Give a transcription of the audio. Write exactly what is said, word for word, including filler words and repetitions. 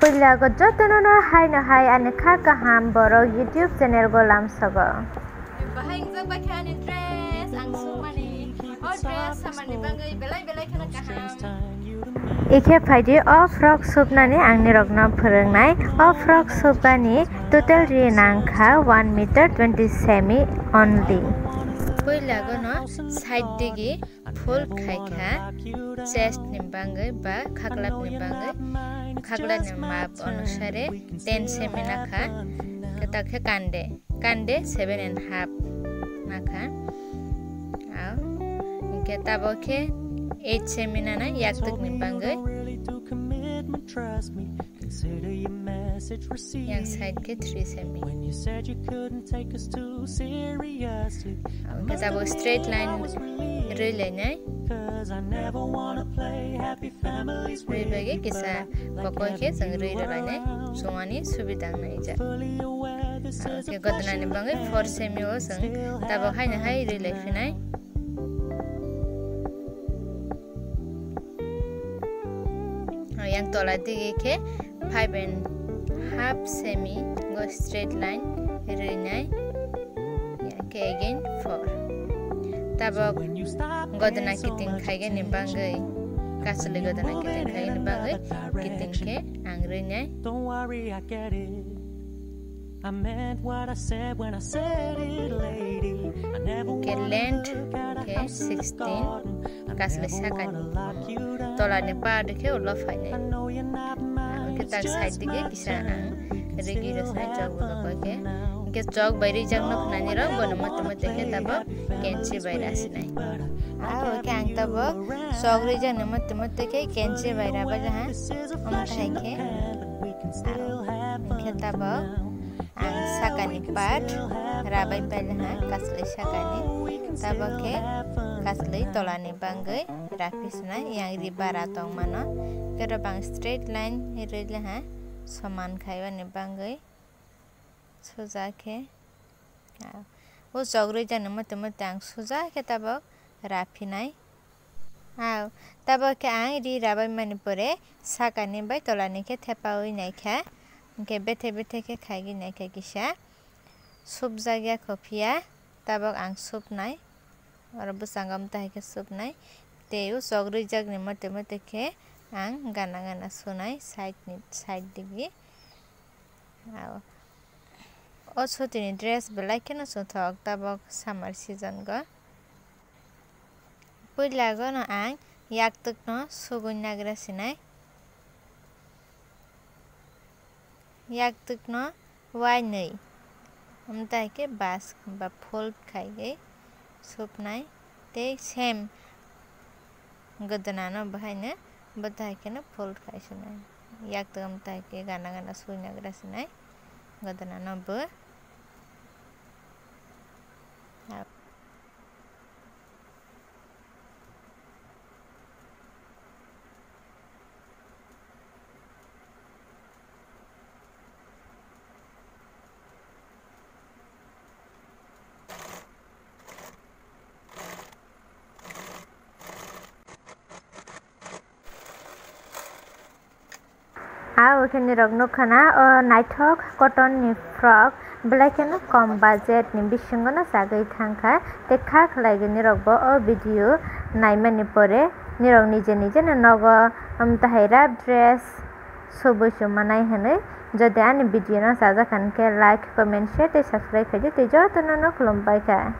Puila go jotono no hai no hai ani kha kaham borok YouTube channel go lamsogo. Bahai wngjak bai khe ani dress ang sumani. O dress samani bagwi belai belai kheno kaham. Ikhe phaidi o frock supnani ang nirokno phwrwngnai. O frock supani total ri nangkha one meter twenty semi only. Puila gono side digi fold khai kha chest ni bagwi ba khaklap ni bagwi. Khaklap ni map onusare ten semi nakha. Kwtal khe kande. Kande seven and half nakha. Au. Hinkhe tabok khe eight semi nana yaktuk ni bagwi. Yang side khe three semi. Au, hinkhe tabok straight line rwi lainai. Rwi bagwi kisa kokoi khe chwng rwi rwlainai chumani subida wngnai jak. Aro khe godonani bagwi four semi o chwng tabok haino hai rwi lai phinai. Yang tola digi khe five and half semi go straight line rwinai. Ya, khe again four. Tabok godona kiting khaigani bagwi, kasuli godona kiting khaigani bagwi kiting khe ang rwinai. Khe length khe sixteen, kasuli sakani. Tolani part khe ulo phainai. Hwnkhe tak side digi kisa ang rigi rwsnai chok bo khe. Hwnkhe chok bai rijak nukhnani rok bono mote mote khe tabok kenchi bai rasinai. Aro khe ang tabok chok rijakni mote mote khe kenchi bai rabajaha. Omo thai khe aro hwnkhe tabok ang sakani part rabai pailaha kasuli sakani. Tabok khe kasuli tolani bagwi. Raphi swnai yang ri bara tongmano. Kero bang straight line rwlaha soman khaibani bagwi suja khe. Ah, o chok rwi jani mote mote ang suja khe tabok raphinai. Ah, tabok khe ang ri rabai mani pore sakani bai tolani khe thepaui naikha. Hinkhe bethe bethe khe khaigwi naikha kisa. Supjak ya kho phiya. Tabok ang supnai, oro bwskango amtahai khe supnai. Tei o chok rwijakni mote mote khe ang gana gana sunai side ni, side digi. Ao. O sotini dress belai kheno chwngthok tabok summer season go. Puila gono ang yaktukno sugwi nagra sinai. Yaktukno wainwi. Amtahai khe bus ba fold khaiwi supnai. Tei same godonano bahaino bwtahai kheno fold khai sunai. Yaktuk amtahai khe gana gana sui nagra sinai godonano bo. Abo khe nirok nukha na, o naithok cotton ni frock, belai kheno kom budget ni bisingo no chagwi thangkha. Tei kha khlai nirok bo o video naimani pore nirok nije nije no nogo, um, tahai rough dress subui chumanai hinwi. Jodi ani video no chajak kha hinkhe like, comment, share tei subscribe khaidi, tei jotono no khulumbai kha.